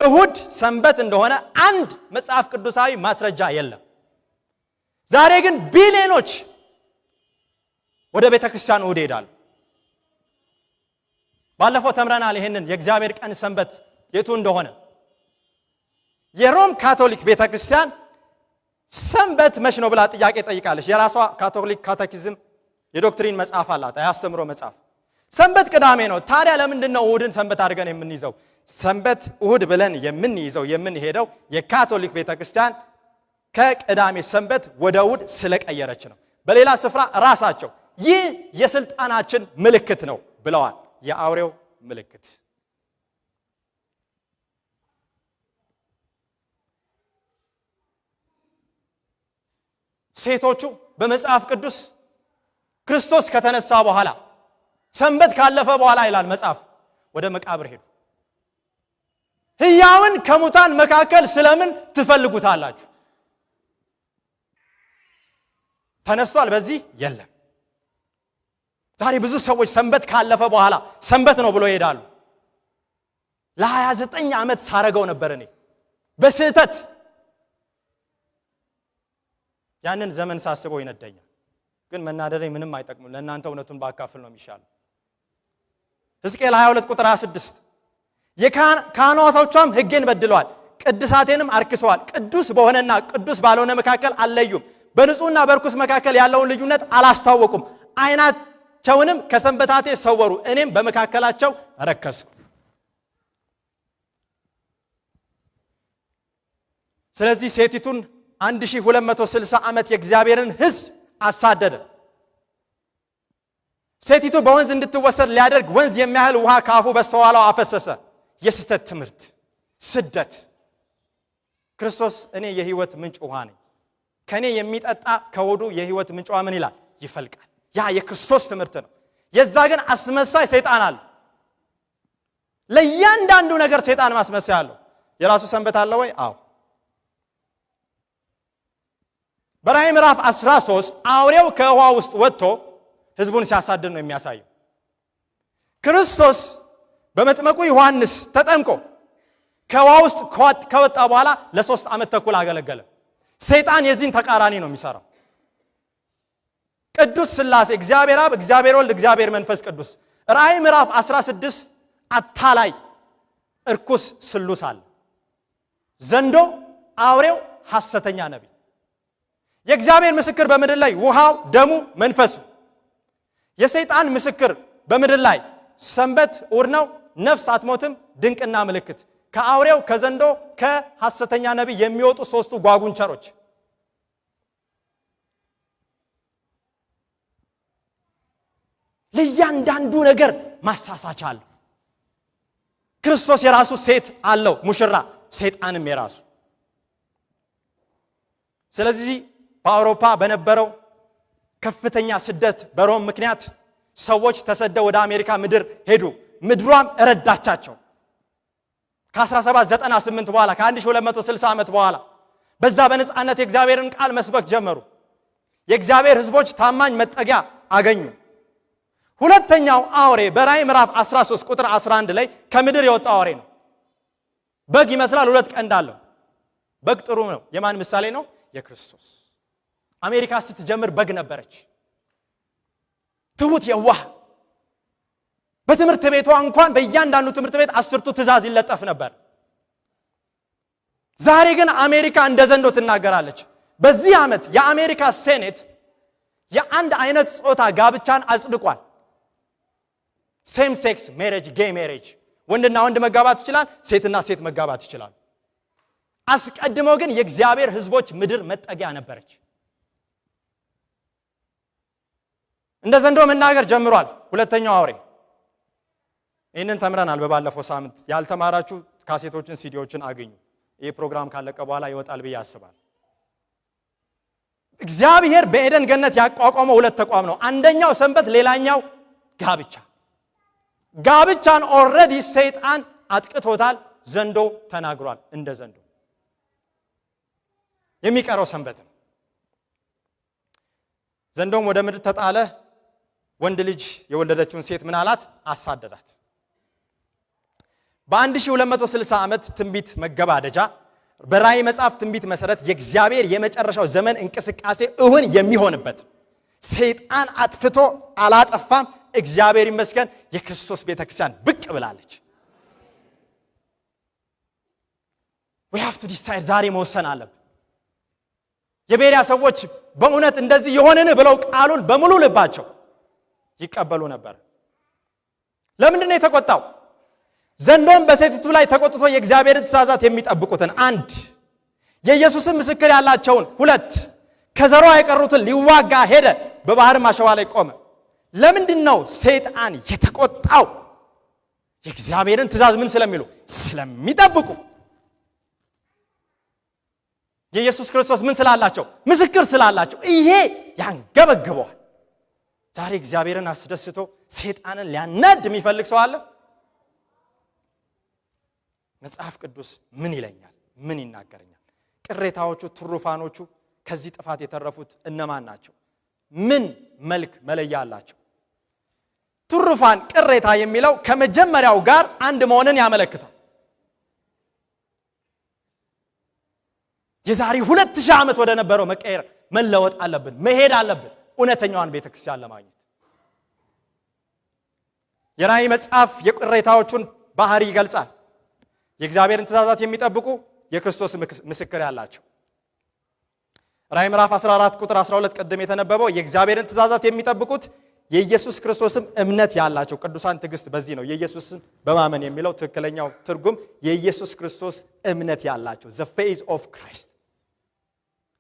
እሁድ ሰንበት እንደሆነ አንድ መጽሐፍ ቅዱሳዊ ማስረጃ የለም። ዛሬ ግን ቢሊዮኖች ወደ ቤተ ክርስቲያን እሁድ ይሄዳሉ። ባለፈው ተምረናል ይህንን የእግዚአብሔር ቀን ሰንበት የቱ እንደሆነ። የሮም ካቶሊክ ቤተ ክርስቲያን ሰንበት መች ነው ብላ ጥያቄ ጠይቃለች። የራሷ ካቶሊክ catechism የ doctrine መጽሐፍ አላት፣ አያስተምሮ መጽሐፍ። ሰንበት ቅዳሜ ነው። ታዲያ ለምንድን ነው እሁድን ሰንበት አድርገን የምንይዘው? ሰንበት እሁድ ብለን የምንይዘው የምንሄደው የካቶሊክ ቤተ ክርስቲያን ከቅዳሜ ሰንበት ወደ እሁድ ስለቀየረች ነው። በሌላ ስፍራ ራሳቸው ይህ የስልጣናችን ምልክት ነው ብለዋል። የአውሬው ምልክት። ሴቶቹ በመጽሐፍ ቅዱስ ክርስቶስ ከተነሳ በኋላ፣ ሰንበት ካለፈ በኋላ ይላል መጽሐፍ፣ ወደ መቃብር ሄዱ። ሕያውን ከሙታን መካከል ስለምን ትፈልጉታላችሁ? ተነስቷል፣ በዚህ የለም። ዛሬ ብዙ ሰዎች ሰንበት ካለፈ በኋላ ሰንበት ነው ብሎ ይሄዳሉ። ለ29 ዓመት ሳረገው ነበር እኔ በስህተት። ያንን ዘመን ሳስበው ይነደኛል። ግን መናደሬ ምንም አይጠቅምም። ለእናንተ እውነቱን ባካፍል ነው የሚሻለው። ሕዝቅኤል 22 ቁጥር 26፣ የካህናቶቿም ሕጌን በድለዋል፣ ቅድሳቴንም አርክሰዋል። ቅዱስ በሆነና ቅዱስ ባልሆነ መካከል አልለዩም። በንጹሕና በርኩስ መካከል ያለውን ልዩነት አላስታወቁም። ዓይናቸውንም ከሰንበታቴ ሰወሩ፣ እኔም በመካከላቸው ረከስኩ። ስለዚህ ሴቲቱን 1260 ዓመት የእግዚአብሔርን ሕዝብ አሳደደ። ሴቲቱ በወንዝ እንድትወሰድ ሊያደርግ ወንዝ የሚያህል ውሃ ከአፉ በስተኋላው አፈሰሰ። የስህተት ትምህርት፣ ስደት። ክርስቶስ እኔ የህይወት ምንጭ ውሃ ነኝ፣ ከእኔ የሚጠጣ ከሆዱ የህይወት ምንጭ ውሃ ምን ይላል? ይፈልቃል። ያ የክርስቶስ ትምህርት ነው። የዛ ግን አስመሳይ ሰይጣን አለ። ለእያንዳንዱ ነገር ሰይጣን ማስመሳይ አለው። የራሱ ሰንበት አለ ወይ? አዎ። በራእይ ምዕራፍ 13 አውሬው ከውሃ ውስጥ ወጥቶ ህዝቡን ሲያሳድድ ነው የሚያሳየው። ክርስቶስ በመጥመቁ ዮሐንስ ተጠምቆ ከውሃ ውስጥ ከወጣ በኋላ ለ3 ዓመት ተኩል አገለገለ። ሰይጣን የዚህን ተቃራኒ ነው የሚሰራው። ቅዱስ ሥላሴ፣ እግዚአብሔር አብ፣ እግዚአብሔር ወልድ፣ እግዚአብሔር መንፈስ ቅዱስ። ራእይ ምዕራፍ 16 አታላይ እርኩስ ስሉስ አለ። ዘንዶ፣ አውሬው፣ ሐሰተኛ ነቢይ። የእግዚአብሔር ምስክር በምድር ላይ ውሃው፣ ደሙ፣ መንፈሱ። የሰይጣን ምስክር በምድር ላይ ሰንበት እሑድ ነው፣ ነፍስ አትሞትም፣ ድንቅና ምልክት። ከአውሬው፣ ከዘንዶ፣ ከሐሰተኛ ነቢይ የሚወጡ ሶስቱ ጓጉንቸሮች። ለእያንዳንዱ ነገር ማሳሳቻ አለው። ክርስቶስ የራሱ ሴት አለው ሙሽራ፣ ሰይጣንም የራሱ። ስለዚህ በአውሮፓ በነበረው ከፍተኛ ስደት በሮም ምክንያት ሰዎች ተሰደው ወደ አሜሪካ ምድር ሄዱ። ምድሯም ረዳቻቸው። ከ1798 በኋላ፣ ከ1260 ዓመት በኋላ በዛ በነፃነት የእግዚአብሔርን ቃል መስበክ ጀመሩ። የእግዚአብሔር ሕዝቦች ታማኝ መጠጊያ አገኙ። ሁለተኛው አውሬ በራእይ ምዕራፍ 13 ቁጥር 11 ላይ ከምድር የወጣው አውሬ ነው። በግ ይመስላል፣ ሁለት ቀንድ አለው። በግ ጥሩ ነው። የማን ምሳሌ ነው? የክርስቶስ። አሜሪካ ስትጀምር በግ ነበረች። ትሁት፣ የዋህ። በትምህርት ቤቷ እንኳን በእያንዳንዱ ትምህርት ቤት አስርቱ ትእዛዝ ይለጠፍ ነበር። ዛሬ ግን አሜሪካ እንደ ዘንዶ ትናገራለች። በዚህ ዓመት የአሜሪካ ሴኔት የአንድ አይነት ጾታ ጋብቻን አጽድቋል። Same sex marriage፣ gay marriage፣ ወንድና ወንድ መጋባት ይችላል፣ ሴትና ሴት መጋባት ይችላል። አስቀድሞ ግን የእግዚአብሔር ሕዝቦች ምድር መጠጊያ ነበረች። እንደ ዘንዶ መናገር ጀምሯል። ሁለተኛው አውሬ፣ ይህንን ተምረናል በባለፈው ሳምንት። ያልተማራችሁ ካሴቶችን፣ ሲዲዎችን አግኙ። ይህ ፕሮግራም ካለቀ በኋላ ይወጣል ብዬ አስባለሁ። እግዚአብሔር በኤደን ገነት ያቋቋመው ሁለት ተቋም ነው። አንደኛው ሰንበት፣ ሌላኛው ጋብቻ። ጋብቻን already ሰይጣን አጥቅቶታል። ዘንዶ ተናግሯል። እንደ ዘንዶ የሚቀረው ሰንበት ነው። ዘንዶም ወደ ምድር ተጣለ። ወንድ ልጅ የወለደችውን ሴት ምን አላት? አሳደዳት። በ1260 ዓመት ትንቢት መገባደጃ በራእይ መጽሐፍ ትንቢት መሰረት የእግዚአብሔር የመጨረሻው ዘመን እንቅስቃሴ እውን የሚሆንበት፣ ሰይጣን አጥፍቶ አላጠፋም። እግዚአብሔር ይመስገን የክርስቶስ ቤተ ክርስቲያን ብቅ ብላለች። We have to decide። ዛሬ መወሰን አለብን። የቤሪያ ሰዎች በእውነት እንደዚህ የሆንን ብለው ቃሉን በሙሉ ልባቸው ይቀበሉ ነበር። ለምንድን ነው የተቆጣው? ዘንዶም በሴቲቱ ላይ ተቆጥቶ የእግዚአብሔርን ትእዛዛት የሚጠብቁትን አንድ፣ የኢየሱስን ምስክር ያላቸውን ሁለት፣ ከዘሯ የቀሩትን ሊዋጋ ሄደ፣ በባህርም አሸዋ ላይ ቆመ። ለምንድን ነው ሰይጣን የተቆጣው? የእግዚአብሔርን ትእዛዝ ምን ስለሚሉ? ስለሚጠብቁ። የኢየሱስ ክርስቶስ ምን ስላላቸው? ምስክር ስላላቸው። ይሄ ያንገበግበዋል። ዛሬ እግዚአብሔርን አስደስቶ ሰይጣንን ሊያናድ የሚፈልግ ሰው አለ? መጽሐፍ ቅዱስ ምን ይለኛል? ምን ይናገረኛል? ቅሬታዎቹ፣ ትሩፋኖቹ፣ ከዚህ ጥፋት የተረፉት እነማን ናቸው? ምን መልክ መለያ አላቸው? ትሩፋን፣ ቅሬታ የሚለው ከመጀመሪያው ጋር አንድ መሆንን ያመለክታል። የዛሬ 2000 ዓመት ወደ ነበረው መቀየር መለወጥ አለብን፣ መሄድ አለብን እውነተኛዋን ቤተ ክርስቲያን ለማግኘት። የራእይ መጽሐፍ የቅሬታዎቹን ባህሪ ይገልጻል። የእግዚአብሔርን ትእዛዛት የሚጠብቁ፣ የክርስቶስ ምስክር ያላቸው። ራእይ ምዕራፍ 14 ቁጥር 12 ቅድም የተነበበው የእግዚአብሔርን ትእዛዛት የሚጠብቁት የኢየሱስ ክርስቶስም እምነት ያላቸው ቅዱሳን ትዕግስት በዚህ ነው። የኢየሱስን በማመን የሚለው ትክክለኛው ትርጉም የኢየሱስ ክርስቶስ እምነት ያላቸው፣ the faith of Christ።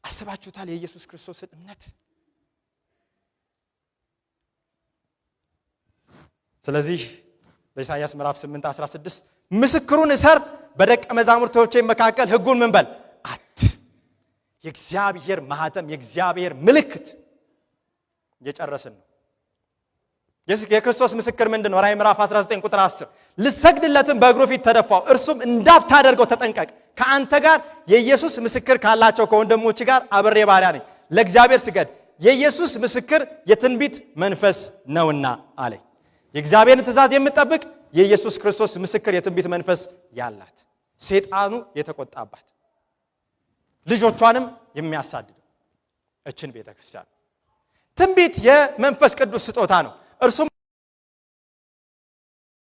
አስባችሁታል? የኢየሱስ ክርስቶስን እምነት። ስለዚህ በኢሳይያስ ምዕራፍ 8 16 ምስክሩን እሰር፣ በደቀ መዛሙርቶቼ መካከል ሕጉን ምን በል አት የእግዚአብሔር ማህተም፣ የእግዚአብሔር ምልክት እየጨረስን ነው። የክርስቶስ ምስክር ምንድን ነው? ራእይ ምዕራፍ 19 ቁጥር 10 ልሰግድለትም በእግሩ ፊት ተደፋው፣ እርሱም እንዳታደርገው ተጠንቀቅ፣ ከአንተ ጋር የኢየሱስ ምስክር ካላቸው ከወንድሞች ጋር አብሬ ባሪያ ነኝ፣ ለእግዚአብሔር ስገድ፣ የኢየሱስ ምስክር የትንቢት መንፈስ ነውና አለኝ። የእግዚአብሔርን ትእዛዝ የምጠብቅ፣ የኢየሱስ ክርስቶስ ምስክር፣ የትንቢት መንፈስ ያላት፣ ሰይጣኑ የተቆጣባት፣ ልጆቿንም የሚያሳድደው እችን ቤተ ክርስቲያን። ትንቢት የመንፈስ ቅዱስ ስጦታ ነው። እርሱም